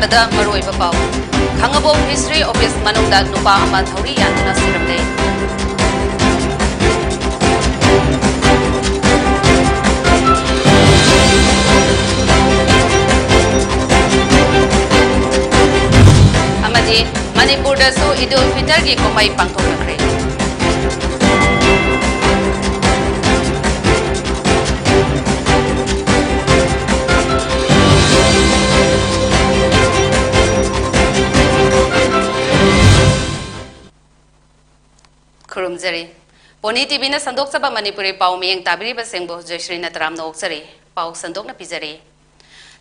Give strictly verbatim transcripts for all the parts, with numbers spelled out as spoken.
ꯗ ꯃꯔꯨꯑꯣꯏꯕ ꯄꯥꯎ꯫ ꯈꯥꯡꯉꯕꯣꯛ fishery office ꯃꯅꯨꯡꯗ ꯅꯨꯄꯥ ꯑꯃ ꯊꯧꯔꯤ ꯌꯥꯟꯗꯨꯅ ꯁꯤꯔꯝꯂꯦ꯫ ꯑꯃꯗꯤ ꯃꯅꯤꯄꯨꯔꯗꯁꯨ ꯏꯗꯨꯜ ꯐꯤꯇꯔꯒꯤ ꯀꯨꯝꯍꯩ ꯄꯥꯡꯊꯣꯛꯅꯈ꯭ꯔꯦ꯫ ꯈꯨꯔꯨꯝꯖꯔꯤ꯫ ꯄꯣꯅꯤ ꯇꯤꯚꯤꯅ ꯁꯟꯗꯣꯛꯆꯕ ꯃꯅꯤꯄꯨꯔꯤ ꯄꯥꯎ ꯃꯤꯠꯌꯦꯡ ꯇꯥꯕꯤꯔꯤꯕꯁꯤꯡꯕꯨ ꯖꯣꯏꯁ꯭ꯔꯤꯅ ꯇꯔꯥꯝꯅ ꯑꯣꯛꯆꯔꯤ꯫ ꯄꯥꯎ ꯁꯟꯗꯣꯛꯅ ꯄꯤꯖꯔꯤ꯫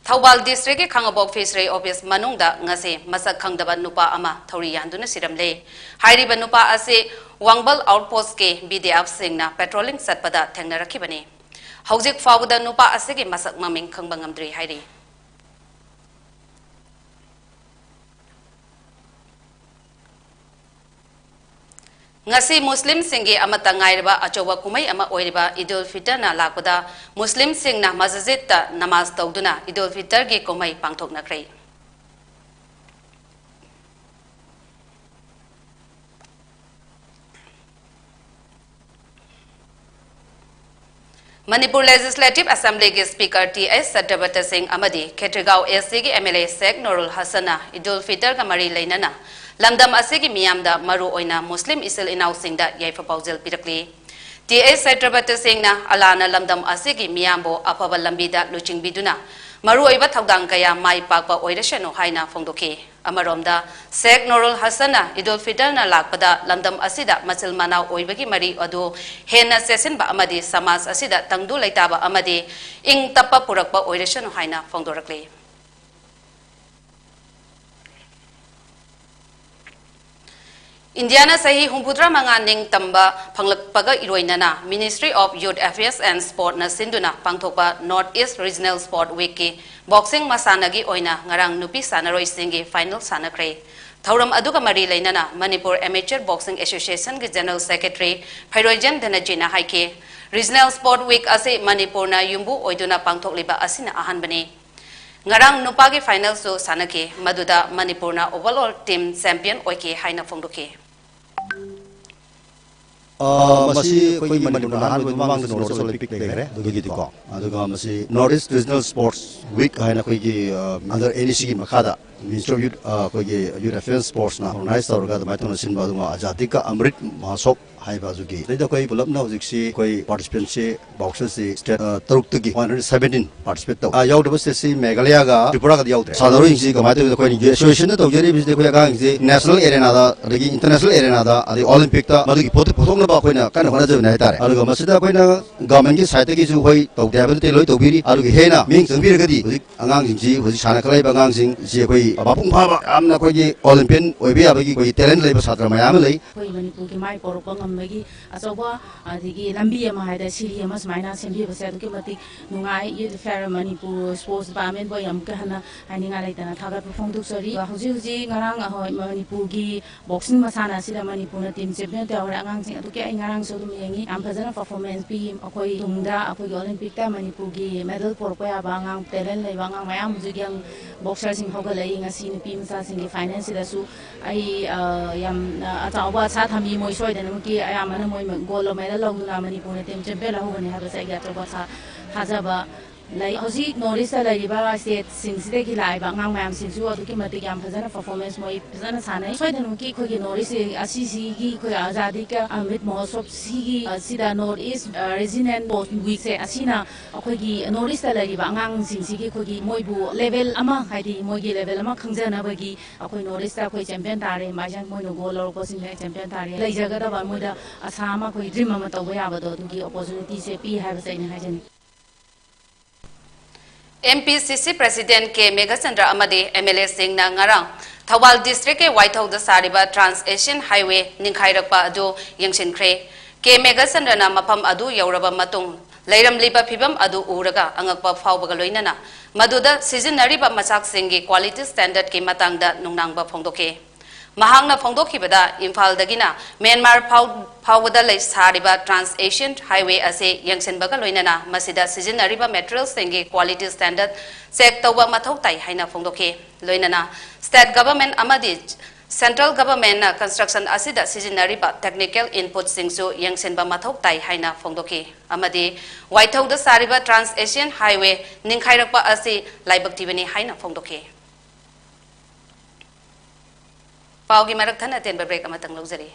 ꯊꯧꯕꯥꯜ ꯗꯤꯁꯇ꯭ꯔꯤꯛꯀꯤ ꯈꯥꯡꯉꯕꯣꯛ ꯐꯤꯁꯔꯤ ꯑꯣꯐꯤꯁ ꯃꯅꯨꯡꯗ ꯉꯁꯤ ꯃꯁꯛ ꯈꯪꯗꯕ ꯅꯨꯄꯥ ꯑꯃ ꯊꯧꯔꯤ ꯌꯥꯟꯗꯨꯅ ꯁꯤꯔꯝꯂꯦ꯫ ꯍꯥꯏꯔꯤꯕ ꯅꯨꯄꯥ ꯑꯁꯤ ꯋꯥꯡꯕꯜ ꯑꯥꯎꯠꯄꯣꯁꯠꯀꯤ ꯕꯤ ꯗꯤ ꯑꯦꯐꯁꯤꯡꯅ ꯄꯦꯇ꯭ꯔꯣꯂꯤꯡ ꯆꯠꯄꯗ ꯊꯦꯡꯅꯔꯛꯈꯤꯕꯅꯤ꯫ ꯍꯧꯖꯤꯛ ꯐꯥꯎꯕꯗ ꯅꯨꯄꯥ ꯑꯁꯤꯒꯤ ꯃꯁꯛ ꯃꯃꯤꯡ ꯈꯪꯕ ꯉꯝꯗ꯭ꯔꯤ ꯍꯥꯏꯔꯤ꯫ ꯉꯁꯤ ꯃꯨꯁꯂꯤꯝꯁꯤꯡꯒꯤ ꯑꯃꯠꯇ ꯉꯥꯏꯔꯕ ꯑꯆꯧꯕ ꯀꯨꯝꯍꯩ ꯑꯃ ꯑꯣꯏꯔꯤꯕ ꯏꯗꯨꯜ ꯐꯤꯇꯔꯅ ꯂꯥꯛꯄꯗ ꯃꯨꯁꯂꯤꯝꯁꯤꯡꯅ ꯃꯁꯖꯤꯗꯇ ꯅꯃꯥꯖ ꯇꯧꯗꯨꯅ ꯏꯗꯨꯜ ꯐꯤꯇꯔꯒꯤ ꯀꯨꯝꯍꯩ ꯄꯥꯡꯊꯣꯛꯅꯈ꯭ꯔꯦ꯫ ꯃꯅꯤꯄꯨꯔ ꯂꯦꯖꯤꯁꯂꯦꯇꯤꯚ ꯑꯦꯁꯦꯝꯕ꯭ꯂꯤꯒꯤ speaker T H Satyabrata Singh ꯑꯃꯗꯤ ꯈꯦꯇ꯭ꯔꯤꯒꯥꯎ ꯑꯦ ꯁꯤꯒꯤ ꯑꯦꯝ ꯑꯦꯜ ꯑꯦ ꯁꯦꯈ ꯅꯨꯔꯨꯜ ꯍꯁꯟꯅ ꯏꯗꯨꯜ ꯐꯤꯇꯔꯒ ꯃꯔꯤ ꯂꯩꯅꯅ ꯂꯝꯗꯝ ꯑꯁꯤꯒꯤ ꯃꯤꯌꯥꯝꯗ, ꯃꯔꯨ ꯑꯣꯏꯅ ꯃꯨꯁꯂꯤꯝ ꯏꯆꯤꯜ ꯏꯅꯥꯎꯁꯤꯡꯗ ꯌꯥꯏꯐ ꯄꯥꯎꯖꯦꯜ ꯄꯤꯔꯛꯂꯤ꯫ ꯇꯤ ꯑꯩꯆ ꯁꯇ꯭ꯌꯕ꯭ꯔꯇ ꯁꯤꯡꯅ ꯑꯜꯂꯥꯅ ꯂꯝꯗꯝ ꯑꯁꯤꯒꯤ ꯃꯤꯌꯥꯝꯕꯨ ꯑꯐꯕ ꯂꯝꯕꯤꯗ ꯂꯨꯆꯤꯡꯕꯤꯗꯨꯅ ꯃꯔꯨꯑꯣꯏꯕ ꯊꯧꯗꯥꯡ ꯀꯌꯥ ꯃꯥꯏ ꯄꯥꯛꯄ ꯑꯣꯏꯔꯁꯅꯨ ꯍꯥꯏꯅ ꯐꯣꯡꯗꯣꯛꯈꯤ꯫ ꯑꯃꯔꯣꯝꯗ, ꯁꯦꯈ ꯅꯨꯔꯨꯜ ꯍꯁꯟꯅ ꯏꯗꯨꯜ ꯐꯤꯇꯔꯅ ꯂꯥꯛꯄꯗ ꯂꯝꯗꯝ ꯑꯁꯤꯗ ꯃꯆꯤꯜ ꯃꯅꯥꯎ ꯑꯣꯏꯕꯒꯤ ꯃꯔꯤ ꯑꯗꯨ ꯍꯦꯟꯅ ꯆꯦꯠꯁꯤꯟꯕ ꯑꯃꯗꯤ ꯁꯃꯥꯖ ꯑꯁꯤꯗ ꯇꯪꯗꯨ ꯂꯩꯇꯥꯕ ꯑꯃꯗꯤ ꯏꯪ ꯇꯞꯄ ꯄꯨꯔꯛꯄ ꯑꯣꯏꯔꯁꯅꯨ ꯍꯥꯏꯅ ꯐꯣꯡꯗꯣꯔꯛꯂꯤ꯫ ꯏꯟꯗꯤꯌꯥꯅ ꯆꯍꯤ ꯍꯨꯝꯐꯨꯇꯔꯥ ꯃꯉꯥ ꯅꯤꯡꯇꯝꯕ ꯐꯪꯂꯛꯄꯒ ꯏꯔꯣꯏꯅꯅ Ministry of Youth Affairs and Sportꯅ ꯁꯤꯟꯗꯨꯅ ꯄꯥꯡꯊꯣꯛꯄ North East Regional Sport Weekꯀꯤ boxing ꯃꯁꯥꯟꯅꯒꯤ ꯑꯣꯏꯅ ꯉꯔꯥꯡ ꯅꯨꯄꯤ ꯁꯥꯟꯅꯔꯣꯏꯁꯤꯡꯒꯤ final ꯁꯥꯟꯅꯈ꯭ꯔꯦ꯫ ꯊꯧꯔꯝ ꯑꯗꯨꯒ ꯃꯔꯤ ꯂꯩꯅꯅ Manipur Amateur Boxing Associationꯒꯤ General Secretary ꯐꯩꯔꯣꯏꯖꯝ ꯙꯅꯖꯤꯅ ꯍꯥꯏꯈꯤ, Regional Sport Week ꯑꯁꯤ ꯃꯅꯤꯄꯨꯔꯅ ꯌꯨꯝꯕꯨ ꯑꯣꯏꯗꯨꯅ ꯄꯥꯡꯊꯣꯛꯂꯤꯕ ꯑꯁꯤꯅ ꯑꯍꯥꯟꯕꯅꯤ꯫ ꯉꯔꯥꯡ ꯅꯨꯄꯥꯒꯤ ꯐꯥꯏꯅꯦꯜꯁꯨ ꯁꯥꯟꯅꯈꯤ, ꯃꯗꯨꯗ ꯃꯅꯤꯄꯨꯔꯅ overall team champion ꯑꯣꯏꯈꯤ ꯍꯥꯏꯅ ꯐꯣꯡꯗꯣꯛꯈꯤ꯫ ꯑ, ꯃꯁꯤ ꯑꯩꯈꯣꯏꯒꯤ ꯃꯅꯤꯄꯨꯔꯅ ꯑꯍꯥꯟꯕ ꯃꯃꯥꯡꯗ North East Olympic ꯂꯩꯈ꯭ꯔꯦ ꯑꯗꯨꯒꯤꯗꯤꯀꯣ꯫ ꯑꯗꯨꯒ ꯃꯁꯤ North East Regional Sports Week ꯍꯥꯏꯅ ꯑꯩꯈꯣꯏꯒꯤ, ꯑ, under N E C ꯒꯤ ꯃꯈꯥꯗ Ministry of Youth, ꯑ, ꯑꯩꯈꯣꯏꯒꯤ Youth Affairs Sportsꯅ organize ꯇꯧꯔꯒ ꯑꯗꯨꯃꯥꯏꯅ ꯇꯧꯅ ꯁꯤꯟꯕ, ꯑꯗꯨꯒ ꯑꯖꯥꯗꯤ ꯀꯥ ꯑꯃ꯭ꯔꯤꯠ ꯃꯍꯣꯠꯁꯕ ꯍꯥꯏꯕ ꯑꯗꯨꯒꯤ, ꯑꯗꯩꯗ ꯑꯩꯈꯣꯏ ꯄꯨꯂꯞꯅ ꯍꯧꯖꯤꯛꯁꯤ ꯑꯩꯈꯣꯏ participantꯁꯤ boxerꯁꯤ state, ꯑ, ꯇꯔꯨꯛꯇꯒꯤ one hundred seventeen participate ꯇꯧ꯫ ꯑ, ꯌꯥꯎꯗꯕ stateꯁꯤ ꯃꯦꯘꯥꯂꯌꯥꯒ ꯇ꯭ꯔꯤꯄꯨꯔꯥꯒꯗꯤ ꯌꯥꯎꯗ꯭ꯔꯦ꯫ ꯁꯥꯟꯅꯔꯣꯏꯁꯤꯡꯁꯤ ꯀꯃꯥꯏꯅ ꯇꯧꯒꯦꯗ, ꯑꯩꯈꯣꯏꯅ associationꯅ ꯇꯧꯖꯔꯤꯕꯁꯤꯗꯤ ꯑꯩꯈꯣꯏ ꯑꯉꯥꯡꯁꯤꯡꯁꯤ national arenaꯗ, ꯑꯗꯒꯤ international arenaꯗ, ꯑꯗꯩ Olympicꯇ ꯃꯗꯨꯒꯤ ꯄꯣꯠꯇꯨ ꯄꯨꯊꯣꯛꯅꯕ ꯑꯩꯈꯣꯏꯅ ꯀꯟꯅ ꯍꯣꯠꯅꯖꯕꯅꯤ ꯍꯥꯏꯇꯥꯔꯦ꯫ ꯑꯗꯨꯒ ꯃꯁꯤꯗ ꯑꯩꯈꯣꯏꯅ governmentꯀꯤ sideꯇꯒꯤꯁꯨ ꯑꯩꯈꯣꯏ ꯇꯧꯗꯦ ꯍꯥꯏꯕ ꯅꯠꯇꯦ, ꯂꯣꯏ ꯇꯧꯕꯤꯔꯤ꯫ ꯑꯗꯨꯒꯤ ꯍꯦꯟꯅ ꯃꯤꯠꯌꯦꯡ ꯆꯪꯕꯤꯔꯒꯗꯤ ꯍꯧꯖꯤꯛ ꯑꯉꯥꯡꯁꯤꯡꯁꯤ, ꯍꯧꯖꯤꯛ ꯁꯥꯟꯅ ꯈꯠꯂꯛꯏꯕ ꯑꯉꯥꯡꯁꯤꯡꯁꯤ ꯑꯩꯈꯣꯏ ꯃꯄꯨꯡ ꯐꯥꯕ ꯌꯥꯝꯅ ꯑꯩꯈꯣꯏꯒꯤ Olympian ꯑꯣꯏꯕ ꯌꯥꯕꯒꯤ ꯑꯩꯈꯣꯏꯒꯤ talent ꯂꯩꯕ ꯁꯥꯇ꯭ꯔ ꯃꯌꯥꯝ ꯑꯃ ꯂꯩ꯫ ꯑꯩꯈꯣꯏ ꯃꯅꯤꯄꯨꯔꯒꯤ ꯃꯥꯏ ꯄꯣꯔꯛꯄ ꯉꯝꯕꯒꯤ ꯑꯆꯧꯕ, ꯑꯗꯒꯤ ꯂꯝꯕꯤ ꯑꯃ ꯍꯥꯏꯗ ꯁꯤꯔꯤ ꯑꯃ ꯁꯨꯃꯥꯏꯅ ꯁꯦꯝꯕꯤꯕꯁꯦ ꯑꯗꯨꯛꯀꯤ ꯃꯇꯤꯛ ꯅꯨꯡꯉꯥꯏ꯫ Youth Affairs ꯃꯅꯤꯄꯨꯔ Sports Departmentꯕꯨ ꯑꯩ ꯑꯃꯨꯛꯀ ꯍꯟꯅ ꯍꯥꯏꯅꯤꯡꯉꯥꯏ ꯂꯩꯇꯅ ꯊꯥꯒꯠꯄ ꯐꯣꯡꯗꯣꯛꯆꯔꯤ꯫ ꯍꯧꯖꯤꯛ ꯍꯧꯖꯤꯛ ꯉꯔꯥꯡ ꯑꯩꯈꯣꯏ ꯃꯅꯤꯄꯨꯔꯒꯤ boxing ꯃꯁꯥꯟꯅ ꯑꯁꯤꯗ ꯃꯅꯤꯄꯨꯔꯅ team champion ꯇꯧꯍꯧꯔꯦ꯫ ꯑꯉꯥꯡꯁꯤꯡ ꯑꯗꯨꯛꯀꯤ ꯑꯩ ꯉꯔꯥꯡꯁꯨ ꯑꯗꯨꯝ ꯌꯦꯡꯉꯤ, ꯌꯥꯝ ꯐꯖꯅ performance ꯄꯤ꯫ ꯑꯩꯈꯣꯏ ꯇꯨꯡꯗ ꯑꯩꯈꯣꯏꯒꯤ Olympicꯇ ꯃꯅꯤꯄꯨꯔꯒꯤ medal ꯄꯨꯔꯛꯄ ꯌꯥꯕ ꯑꯉꯥꯡ, talent ꯂꯩꯕ ꯑꯉꯥꯡ ꯃꯌꯥꯝ ꯍꯧꯖꯤꯛ young boxerꯁꯤꯡ ꯍꯧꯒꯠꯂꯛꯏ꯫ ꯉꯁꯤ ꯅꯨꯄꯤ ꯃꯆꯥꯁꯤꯡꯒꯤ finalꯁꯤꯗꯁꯨ ꯑꯩ, ꯑ, ꯌꯥꯝꯅ ꯑꯆꯧꯕ ꯑꯁꯥ ꯊꯝꯃꯤ꯫ ꯃꯣꯏ ꯁꯣꯏꯗꯅꯃꯛꯀꯤ ꯑꯌꯥꯝꯕꯅ ꯃꯣꯏ gold medal ꯂꯧꯗꯨꯅ ꯃꯅꯤꯄꯨꯔꯅ team champion ꯂꯧꯍꯧꯒꯅꯤ ꯍꯥꯏꯕꯁꯦ ꯑꯩꯒꯤ ꯑꯆꯧꯕ ꯑꯁꯥ ꯊꯥꯖꯕ ꯂꯩ꯫ ꯍꯧꯖꯤꯛ North Eastꯇ ꯂꯩꯔꯤꯕ stateꯁꯤꯡꯁꯤꯗꯒꯤ ꯂꯥꯛꯏꯕ ꯑꯉꯥꯡ ꯃꯌꯥꯝꯁꯤꯡꯁꯨ ꯑꯗꯨꯛꯀꯤ ꯃꯇꯤꯛ ꯌꯥꯝ ꯐꯖꯅ performance ꯃꯣꯏ ꯐꯖꯅ ꯁꯥꯟꯅꯩ꯫ ꯁꯣꯏꯗꯅꯃꯛꯀꯤ ꯑꯩꯈꯣꯏꯒꯤ North East ꯑꯁꯤꯁꯤꯒꯤ ꯑꯩꯈꯣꯏ ꯑꯖꯥꯗꯤ ꯀꯥ ꯑꯃ꯭ꯔꯤꯠ ꯃꯍꯣꯠꯁꯕꯁꯤꯒꯤ ꯑꯁꯤꯗ North East, ꯑ, Regional Sports Weekꯁꯦ ꯑꯁꯤꯅ ꯑꯩꯈꯣꯏꯒꯤ North Eastꯇ ꯂꯩꯔꯤꯕ ꯑꯉꯥꯡꯁꯤꯡꯁꯤꯒꯤ ꯑꯩꯈꯣꯏꯒꯤ ꯃꯣꯏꯕꯨ level ꯑꯃ, ꯍꯥꯏꯗꯤ ꯃꯣꯏꯒꯤ level ꯑꯃ ꯈꯪꯖꯅꯕꯒꯤ ꯑꯩꯈꯣꯏ North Eastꯇ ꯑꯩꯈꯣꯏ champion ꯇꯥꯔꯦ, ꯃꯥꯏꯖꯥꯡ ꯃꯣꯏꯅ gold ꯂꯧꯔꯛꯄꯁꯤꯡꯅ champion ꯇꯥꯔꯦ, ꯂꯩꯖꯒꯗꯕ ꯃꯣꯏꯗ ꯑꯁꯥ ꯑꯃ, ꯑꯩꯈꯣꯏ dream ꯑꯃ ꯇꯧꯕ ꯌꯥꯕꯗꯣ ꯑꯗꯨꯒꯤ opportunityꯁꯦ ꯄꯤ ꯍꯥꯏꯕꯁꯦ ꯑꯩꯅ ꯍꯥꯏꯖꯅꯤꯡꯉꯤ꯫ M P C C President K Meghachandra ꯑꯃꯗꯤ M L Aꯁꯤꯡꯅ ꯉꯔꯥꯡ ꯊꯧꯕꯥꯜ districtꯀꯤ ꯋꯥꯏꯊꯧꯗ ꯁꯥꯔꯤꯕ Trans Asian Highway ꯅꯤꯡꯈꯥꯏꯔꯛꯄ ꯑꯗꯨ ꯌꯦꯡꯁꯤꯟꯈ꯭ꯔꯦ꯫ ꯀꯦ ꯃꯦꯘꯆꯟꯗ꯭ꯔꯅ ꯃꯐꯝ ꯑꯗꯨ ꯌꯧꯔꯕ ꯃꯇꯨꯡ ꯂꯩꯔꯝꯂꯤꯕ ꯐꯤꯚꯝ ꯑꯗꯨ ꯎꯔꯒ ꯑꯉꯛꯄ ꯐꯥꯎꯕꯒ ꯂꯣꯏꯅꯅ ꯃꯗꯨꯗ ꯁꯤꯖꯤꯟꯅꯔꯤꯕ ꯃꯆꯥꯛꯁꯤꯡꯒꯤ quality standardꯀꯤ ꯃꯇꯥꯡꯗ ꯅꯨꯡꯅꯥꯡꯕ ꯐꯣꯡꯗꯣꯛꯈꯤ꯫ ꯃꯍꯥꯛꯅ ꯐꯣꯡꯗꯣꯛꯈꯤꯕꯗ, ꯏꯝꯐꯥꯜꯗꯒꯤꯅ ꯃ꯭ꯌꯥꯟꯃꯥꯔ ꯐꯥꯎ-, ꯐꯥꯎꯕꯗ ꯂꯩ-, ꯁꯥꯔꯤꯕ Trans Asian Highway ꯑꯁꯤ ꯌꯦꯡꯁꯤꯟꯕꯒ ꯂꯣꯏꯅꯅ ꯃꯁꯤꯗ ꯁꯤꯖꯤꯟꯅꯔꯤꯕ materialꯁꯤꯡꯒꯤ quality standard check ꯇꯧꯕ ꯃꯊꯧ ꯇꯥꯏ ꯍꯥꯏꯅ ꯐꯣꯡꯗꯣꯛꯈꯤ꯫ ꯂꯣꯏꯅꯅ state government ꯑꯃꯗꯤ central governmentꯅ construction ꯑꯁꯤꯗ ꯁꯤꯖꯤꯟꯅꯔꯤꯕ technical inputꯁꯤꯡꯁꯨ ꯌꯦꯡꯁꯤꯟꯕ ꯃꯊꯧ ꯇꯥꯏ ꯍꯥꯏꯅ ꯐꯣꯡꯗꯣꯛꯈꯤ꯫ ꯑꯃꯗꯤ ꯋꯥꯏꯊꯧꯗ ꯁꯥꯔꯤꯕ Trans Asian Highway ꯅꯤꯡꯈꯥꯏꯔꯛꯄ ꯑꯁꯤ ꯂꯥꯏꯕꯛ ꯊꯤꯕꯅꯤ ꯍꯥꯏꯅ ꯐꯣꯡꯗꯣꯛꯈꯤ꯫ ꯄꯥꯎꯒꯤ ꯃꯔꯛ ꯊꯠꯅ ꯑꯇꯦꯟꯕ break ꯑꯃꯇꯪ ꯂꯧꯖꯔꯤ꯫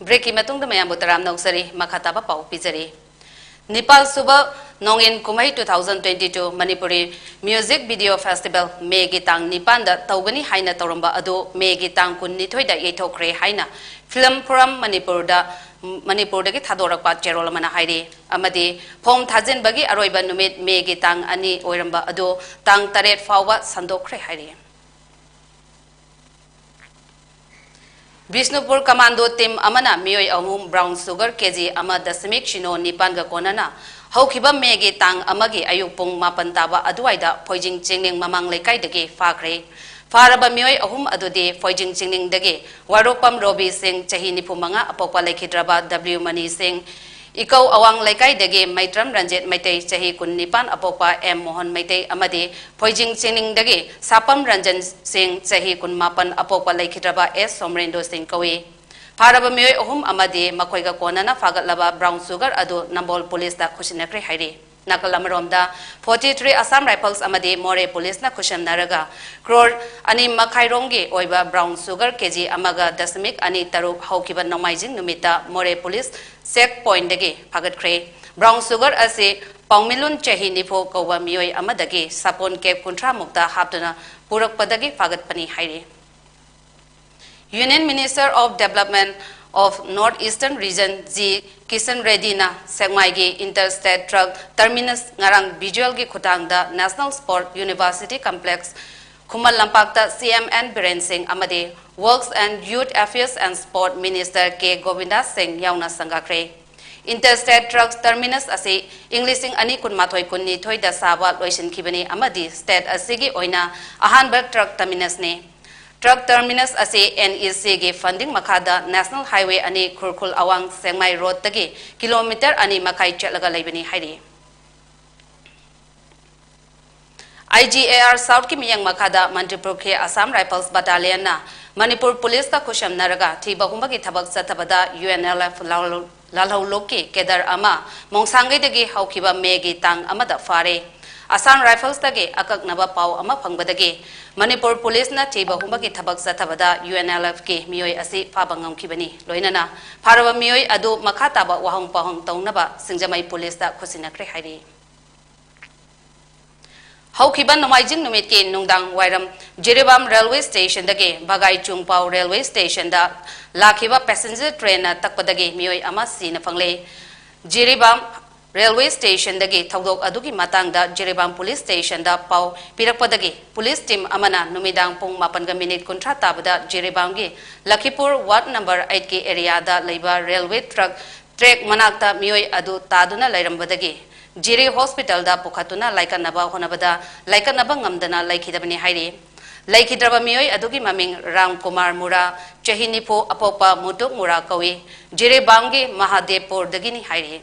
Breakꯀꯤ ꯃꯇꯨꯡꯗ ꯃꯌꯥꯝꯕꯨ ꯇꯔꯥꯝꯅ ꯑꯣꯛꯆꯔꯤ꯫ ꯃꯈꯥ ꯇꯥꯕ ꯄꯥꯎ ꯄꯤꯖꯔꯤ꯫ ꯅꯤꯄꯥꯜ ꯁꯨꯕ ꯅꯣꯡꯏꯟ ꯀꯨꯝꯍꯩ two thousand twenty two Manipuri Music Video Festival ꯃꯦꯒꯤ ꯇꯥꯡ ꯅꯤꯄꯥꯟꯗ ꯇꯧꯒꯅꯤ ꯍꯥꯏꯅ ꯇꯧꯔꯝꯕ ꯑꯗꯨ ꯃꯦꯒꯤ ꯇꯥꯡ ꯀꯨꯟꯅꯤꯊꯣꯏꯗ ꯌꯩꯊꯣꯛꯈ꯭ꯔꯦ ꯍꯥꯏꯅ Film Forum ꯃꯅꯤꯄꯨꯔꯗ, ꯃꯅꯤꯄꯨꯔꯗꯒꯤ ꯊꯥꯗꯣꯔꯛꯄ ꯆꯦꯔꯣꯜ ꯑꯃꯅ ꯍꯥꯏꯔꯤ꯫ ꯑꯃꯗꯤ form ꯊꯥꯖꯤꯟꯕꯒꯤ ꯑꯔꯣꯏꯕ ꯅꯨꯃꯤꯠ ꯃꯦꯒꯤ ꯇꯥꯡ ꯑꯅꯤ ꯑꯣꯏꯔꯝꯕ ꯑꯗꯨ ꯇꯥꯡ ꯇꯔꯦꯠ ꯐꯥꯎꯕ ꯁꯟꯗꯣꯛꯈ꯭ꯔꯦ ꯍꯥꯏꯔꯤ꯫ ꯕꯤꯁꯅꯨꯄꯨꯔ ꯀꯃꯥꯟꯗꯣ ꯇꯤꯝ ꯑꯃꯅ ꯃꯤꯑꯣꯏ ꯑꯍꯨꯝ ꯕ꯭ꯔꯥꯎꯟ ꯁꯨꯒꯔ ꯀꯦꯖꯤ ꯑꯃ ꯗꯁꯃꯤꯛ ꯁꯤꯅꯣ ꯅꯤꯄꯥꯟꯒ ꯀꯣꯟꯅꯅ ꯍꯧꯈꯤꯕ ꯃꯦꯒꯤ ꯇꯥꯡ ꯑꯃꯒꯤ ꯑꯌꯨꯛ ꯄꯨꯡ ꯃꯥꯄꯟ ꯇꯥꯕ ꯑꯗꯨꯋꯥꯏꯗ ꯐꯣꯏꯖꯤꯡ ꯆꯤꯡꯅꯤꯡ ꯃꯃꯥꯡ ꯂꯩꯀꯥꯏꯗꯒꯤ ꯐꯥꯈ꯭ꯔꯦ꯫ ꯐꯥꯔꯕ ꯃꯤꯑꯣꯏ ꯑꯍꯨꯝ ꯑꯗꯨꯗꯤ ꯐꯣꯏꯖꯤꯡ ꯆꯤꯡꯅꯤꯡꯗꯒꯤ ꯋꯥꯔꯣꯛꯄꯝ ꯔꯣꯕꯤ ꯁꯤꯡ, ꯆꯍꯤ ꯅꯤꯐꯨ ꯃꯉꯥ, ꯑꯄꯣꯛꯄ ꯂꯩꯈꯤꯗ꯭ꯔꯕ ꯗꯕ꯭ꯂꯤꯎ ꯃꯅꯤ ꯁꯤꯡ, ꯏꯀꯧ ꯑꯋꯥꯡ ꯂꯩꯀꯥꯏꯗꯒꯤ ꯃꯩꯇ꯭ꯔꯝ ꯔꯟꯖꯤꯠ ꯃꯩꯇꯩ, ꯆꯍꯤ ꯀꯨꯟꯅꯤꯄꯥꯟ, ꯑꯄꯣꯛꯄ ꯑꯦꯝ ꯃꯣꯍꯟ ꯃꯩꯇꯩ ꯑꯃꯗꯤ ꯐꯣꯏꯖꯤꯡ ꯆꯤꯡꯅꯤꯡꯗꯒꯤ ꯁꯥꯄꯝ ꯔꯟꯖꯟ ꯁꯤꯡ, ꯆꯍꯤ ꯀꯨꯟꯃꯥꯄꯟ, ꯑꯄꯣꯛꯄ ꯂꯩꯈꯤꯗ꯭ꯔꯕ ꯑꯦꯁ ꯁꯣꯃꯔꯦꯟꯗ꯭ꯔꯣ ꯁꯤꯡ ꯀꯧꯏ꯫ ꯐꯥꯔꯕ ꯃꯤꯑꯣꯏ ꯑꯍꯨꯝ ꯑꯃꯗꯤ ꯃꯈꯣꯏꯒ ꯀꯣꯟꯅꯅ ꯐꯥꯒꯠꯂꯕ ꯕ꯭ꯔꯥꯎꯟ ꯁꯨꯒꯔ ꯑꯗꯨ ꯅꯝꯕꯣꯜ ꯄꯨꯂꯤꯁꯇ ꯈꯨꯠꯁꯤꯟꯅꯈ꯭ꯔꯦ ꯍꯥꯏꯔꯤ꯫ ꯅꯥꯀꯜ ꯑꯃꯔꯣꯝꯗ, ꯐꯣꯔꯇꯤ ꯊ꯭ꯔꯤ ꯑꯁꯥꯝ ꯔꯥꯏꯐꯜꯁ ꯑꯃꯗꯤ ꯃꯣꯔꯦ ꯄꯨꯂꯤꯁꯅ ꯈꯨꯠꯁꯝꯅꯔꯒ ꯀ꯭ꯔꯣꯔ ꯑꯅꯤ ꯃꯈꯥꯏꯔꯣꯝꯒꯤ ꯑꯣꯏꯕ ꯕ꯭ꯔꯥꯎꯟ ꯁꯨꯒꯔ ꯀꯦꯖꯤ ꯑꯃꯒ ꯗꯁꯃꯤꯛ ꯑꯅꯤ ꯇꯔꯨꯛ ꯍꯧꯈꯤꯕ ꯅꯣꯡꯃꯥꯏꯖꯤꯡ ꯅꯨꯃꯤꯠꯇ ꯃꯣꯔꯦ ꯄꯨꯂꯤꯁ ꯆꯦꯛ ꯄꯣꯏꯟꯠꯇꯒꯤ ꯐꯥꯒꯠꯈ꯭ꯔꯦ꯫ ꯕ꯭ꯔꯥꯎꯟ ꯁꯨꯒꯔ ꯑꯁꯤ ꯄꯥꯎꯃꯤꯂꯨꯟ ꯆꯍꯤ ꯅꯤꯐꯨ ꯀꯧꯕ ꯃꯤꯑꯣꯏ ꯑꯃꯗꯒꯤ ꯁꯥꯄꯣꯟ ꯀꯦꯞ ꯀꯨꯟꯊ꯭ꯔꯥ ꯃꯨꯛꯇ ꯍꯥꯞꯇꯨꯅ ꯄꯨꯔꯛꯄꯗꯒꯤ ꯐꯥꯒꯠꯄꯅꯤ ꯍꯥꯏꯔꯤ꯫ Union Minister of Development of North Eastern Region G Kishan ꯔꯦꯗꯤꯅ ꯁꯦꯛꯃꯥꯏꯒꯤ ꯏꯟꯇꯔ ꯁ꯭ꯇꯦꯠ ꯇ꯭ꯔꯛ ꯇꯔꯃꯤꯅꯁ ꯉꯔꯥꯡ ꯚꯤꯖꯨꯑꯦꯜꯒꯤ ꯈꯨꯠꯊꯥꯡꯗ National Sport University Complex ꯈꯨꯃꯟ ꯂꯝꯄꯥꯛꯇ ꯁꯤ ꯑꯦꯝ ꯑꯦꯟ ꯕꯤꯔꯦꯟ ꯁꯤꯡ ꯑꯃꯗꯤ Works and Youth Affairs and Sport Minister ꯀꯦ ꯒꯣꯕꯤꯟꯗꯥꯁ ꯁꯤꯡ ꯌꯥꯎꯅ ꯁꯪꯒꯥꯈ꯭ꯔꯦ꯫ ꯏꯟꯇꯔ ꯁ꯭ꯇꯦꯠ ꯇ꯭ꯔꯛ ꯇꯔꯃꯤꯅꯁ ꯑꯁꯤ ꯏꯪ ꯂꯤꯁꯤꯡ ꯑꯅꯤ ꯀꯨꯟꯃꯥꯊꯣꯏ ꯀꯨꯟꯅꯤꯊꯣꯏꯗ ꯁꯥꯕ ꯂꯣꯏꯁꯤꯟꯈꯤꯕꯅꯤ ꯑꯃꯗꯤ ꯁ꯭ꯇꯦꯠ ꯑꯁꯤꯒꯤ ꯑꯣꯏꯅ ꯑꯍꯥꯟꯕ ꯇ꯭ꯔꯛ ꯇꯔꯃꯤꯅꯁꯅꯤ꯫ ꯇ꯭ꯔꯛ ꯇꯔꯃꯤꯅꯁ ꯑꯁꯤ ꯑꯦꯟ ꯏ ꯁꯤꯒꯤ ꯐꯟꯗꯤꯡ ꯃꯈꯥꯗ ꯅꯦꯁꯅꯦꯜ ꯍꯥꯏꯋꯦ ꯑꯅꯤ ꯈꯨꯔꯈꯨꯜ ꯑꯋꯥꯡ ꯁꯦꯛꯃꯥꯏ ꯔꯣꯗꯇꯒꯤ ꯀꯤꯂꯣꯃꯤꯇꯔ ꯑꯅꯤ ꯃꯈꯥꯏ ꯆꯠꯂꯒ ꯂꯩꯕꯅꯤ ꯍꯥꯏꯔꯤ꯫ ꯑꯥꯏ ꯖꯤ ꯑꯦ ꯑꯥꯔ ꯁꯥꯎꯠꯀꯤ ꯃꯤꯠꯌꯦꯡ ꯃꯈꯥꯗ ꯃꯅꯤꯄꯨꯔꯒꯤ ꯑꯁꯥꯝ ꯔꯥꯏꯐꯜꯁ ꯕꯠꯇꯥꯂꯤꯌꯟꯅ ꯃꯅꯤꯄꯨꯔ ꯄꯨꯂꯤꯁꯀ ꯈꯨꯠꯁꯝꯅꯔꯒ ꯊꯤꯕ ꯍꯨꯝꯕꯒꯤ ꯊꯕꯛ ꯆꯠꯊꯕꯗ ꯌꯨ ꯑꯦꯟ ꯑꯦꯜ ꯑꯦꯐ ꯂꯥꯜꯍꯧ-, ꯂꯥꯜꯍꯧꯂꯨꯞꯀꯤ ꯀꯦꯗꯔ ꯑꯃ ꯃꯣꯡꯁꯥꯡꯒꯩꯗꯒꯤ ꯍꯧꯈꯤꯕ ꯃꯦꯒꯤ ꯇꯥꯡ ꯑꯃꯗ ꯐꯥꯔꯦ꯫ ꯑꯁꯥꯝ ꯔꯥꯏꯐꯜꯁꯇꯒꯤ ꯑꯀꯛꯅꯕ ꯄꯥꯎ ꯑꯃ ꯐꯪꯕꯗꯒꯤ ꯃꯅꯤꯄꯨꯔ ꯄꯨꯂꯤꯁꯅ ꯊꯤꯕ ꯍꯨꯝꯕꯒꯤ ꯊꯕꯛ ꯆꯠꯊꯕꯗ ꯌꯨ ꯑꯦꯟ ꯑꯦꯜ ꯑꯦꯐꯀꯤ ꯃꯤꯑꯣꯏ ꯑꯁꯤ ꯐꯥꯕ ꯉꯝꯈꯤꯕꯅꯤ꯫ ꯂꯣꯏꯅꯅ ꯐꯥꯔꯕ ꯃꯤꯑꯣꯏ ꯑꯗꯨ ꯃꯈꯥ ꯇꯥꯕ ꯋꯥꯍꯪ ꯄꯥꯎꯍꯪ ꯇꯧꯅꯕ ꯁꯤꯡꯖꯃꯩ ꯄꯨꯂꯤꯁꯇ ꯈꯨꯠꯁꯤꯟꯅꯈ꯭ꯔꯦ ꯍꯥꯏꯔꯤ꯫ ꯍꯧꯈꯤꯕ ꯅꯣꯡꯃꯥꯏꯖꯤꯡ ꯅꯨꯃꯤꯠꯀꯤ ꯅꯨꯡꯗꯥꯡ ꯋꯥꯏꯔꯝ ꯖꯤꯔꯤꯕꯥꯝ ꯔꯦꯜꯋꯦ ꯁ꯭ꯇꯦꯁꯟꯗꯒꯤ ꯚꯒꯥꯏ ꯆꯨꯡꯄꯥꯎ ꯔꯦꯜꯋꯦ ꯁ꯭ꯇꯦꯁꯟꯗ ꯂꯥꯛꯈꯤꯕ ꯄꯦꯁꯦꯟꯖꯔ ꯇ꯭ꯔꯦꯟꯅ ꯇꯛꯄꯗꯒꯤ ꯃꯤꯑꯣꯏ ꯑꯃ ꯁꯤꯅ ꯐꯪꯂꯦ꯫ ꯖꯤꯔꯤꯕꯥꯝ Railway stationꯗꯒꯤ ꯊꯧꯗꯣꯛ ꯑꯗꯨꯒꯤ ꯃꯇꯥꯡꯗ ꯖꯤꯔꯤꯕꯥꯝ police stationꯗ ꯄꯥꯎ ꯄꯤꯔꯛꯄꯗꯒꯤ police team ꯑꯃꯅ ꯅꯨꯃꯤꯗꯥꯡ ꯄꯨꯡ ꯃꯥꯄꯟꯒ minute ꯀꯨꯟꯊ꯭ꯔꯥ ꯇꯥꯕꯗ ꯖꯤꯔꯤꯕꯥꯝꯒꯤ ꯂꯈꯤꯄꯨꯔ ward number eightꯀꯤ areaꯗ ꯂꯩꯕ railway truck track ꯃꯅꯥꯛꯇ ꯃꯤꯑꯣꯏ ꯑꯗꯨ ꯇꯥꯗꯨꯅ ꯂꯩꯔꯝꯕꯗꯒꯤ ꯖꯤꯔꯤ hospitalꯗ ꯄꯨꯈꯠꯇꯨꯅ ꯂꯥꯏꯀꯠꯅꯕ ꯍꯣꯠꯅꯕꯗ ꯂꯥꯏꯀꯠꯅꯕ ꯉꯝꯗꯅ ꯂꯩꯈꯤꯗꯕꯅꯤ ꯍꯥꯏꯔꯤ꯫ ꯂꯩꯈꯤꯗ꯭ꯔꯕ ꯃꯤꯑꯣꯏ ꯑꯗꯨꯒꯤ ꯃꯃꯤꯡ ꯔꯥꯝ ꯀꯨꯃꯥꯔ ꯃꯨꯔꯥ, ꯆꯍꯤ ꯅꯤꯐꯨ, ꯑꯄꯣꯛꯄ ꯃꯨꯇꯨꯛ ꯃꯨꯔꯥ ꯀꯧꯏ꯫ ꯖꯤꯔꯤꯕꯥꯝꯒꯤ ꯃꯍꯥꯗꯦꯕꯄꯨꯔꯗꯒꯤꯅꯤ ꯍꯥꯏꯔꯤ꯫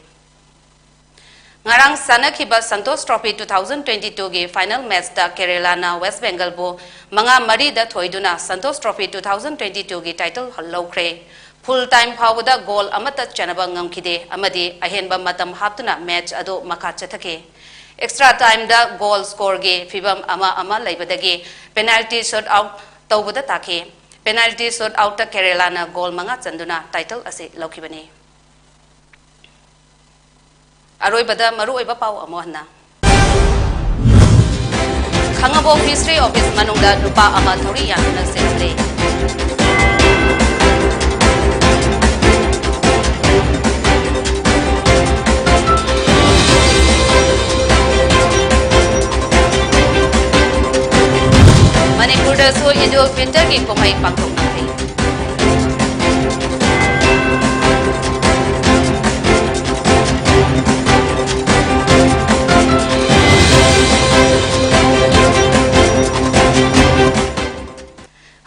ꯉꯔꯥꯡ ꯁꯥꯟꯅꯈꯤꯕ Santosh Trophy two thousand twenty twoꯒꯤ final matchꯇ ꯀꯦꯔꯦꯂꯥꯅ West Bengalꯕꯨ ꯃꯉꯥ ꯃꯔꯤꯗ ꯊꯣꯏꯗꯨꯅ Santosh Trophy two thousand twenty twoꯒꯤ title ꯂꯧꯈ꯭ꯔꯦ꯫ Full time ꯐꯥꯎꯕꯗ goal ꯑꯃꯠꯇ ꯆꯟꯅꯕ ꯉꯝꯈꯤꯗꯦ ꯑꯃꯗꯤ ꯑꯍꯦꯟꯕ ꯃꯇꯝ ꯍꯥꯞꯇꯨꯅ match ꯑꯗꯨ ꯃꯈꯥ ꯆꯠꯊꯈꯤ꯫ Extra timeꯗ goal scoreꯒꯤ ꯐꯤꯚꯝ ꯑꯃ ꯑꯃ ꯂꯩꯕꯗꯒꯤ penalty shootout ꯇꯧꯕꯗ ꯇꯥꯈꯤ꯫ Penalty shootoutꯇ ꯀꯦꯔꯦꯂꯥꯅ goal ꯃꯉꯥ ꯆꯟꯗꯨꯅ title ꯑꯁꯤ ꯂꯧꯈꯤꯕꯅꯤ꯫ ꯑꯔꯣꯏꯕꯗ ꯃꯔꯨꯑꯣꯏꯕ ꯄꯥꯎ ꯑꯃꯨꯛ ꯍꯟꯅ꯫ ꯈꯥꯉꯕꯣꯛ Fishery Office ꯃꯅꯨꯡꯗ ꯅꯨꯄꯥ ꯑꯃ ꯊꯧꯔꯤ ꯌꯥꯟꯗꯨꯅ ꯁꯤꯔꯝꯂꯦ꯫ ꯃꯅꯤꯄꯨꯔꯗꯁꯨ ꯏꯗ ꯎꯜ ꯐꯤꯇꯔꯒꯤ ꯀꯨꯝꯍꯩ ꯄꯥꯡꯊꯣꯛꯅꯈ꯭ꯔꯦ꯫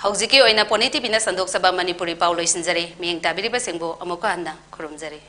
ꯍꯧꯖꯤꯛꯀꯤ ꯑꯣꯏꯅ ꯄꯣꯅꯤ ꯇꯤꯚꯤꯅ ꯁꯟꯗꯣꯛꯆꯕ ꯃꯅꯤꯄꯨꯔꯤ ꯄꯥꯎ ꯂꯣꯏꯁꯤꯟꯖꯔꯦ꯫ ꯃꯤꯠꯌꯦꯡ ꯇꯥꯕꯤꯔꯤꯕꯁꯤꯡꯕꯨ ꯑꯃꯨꯛꯀ ꯍꯟꯅ ꯈꯨꯔꯨꯝꯖꯔꯤ꯫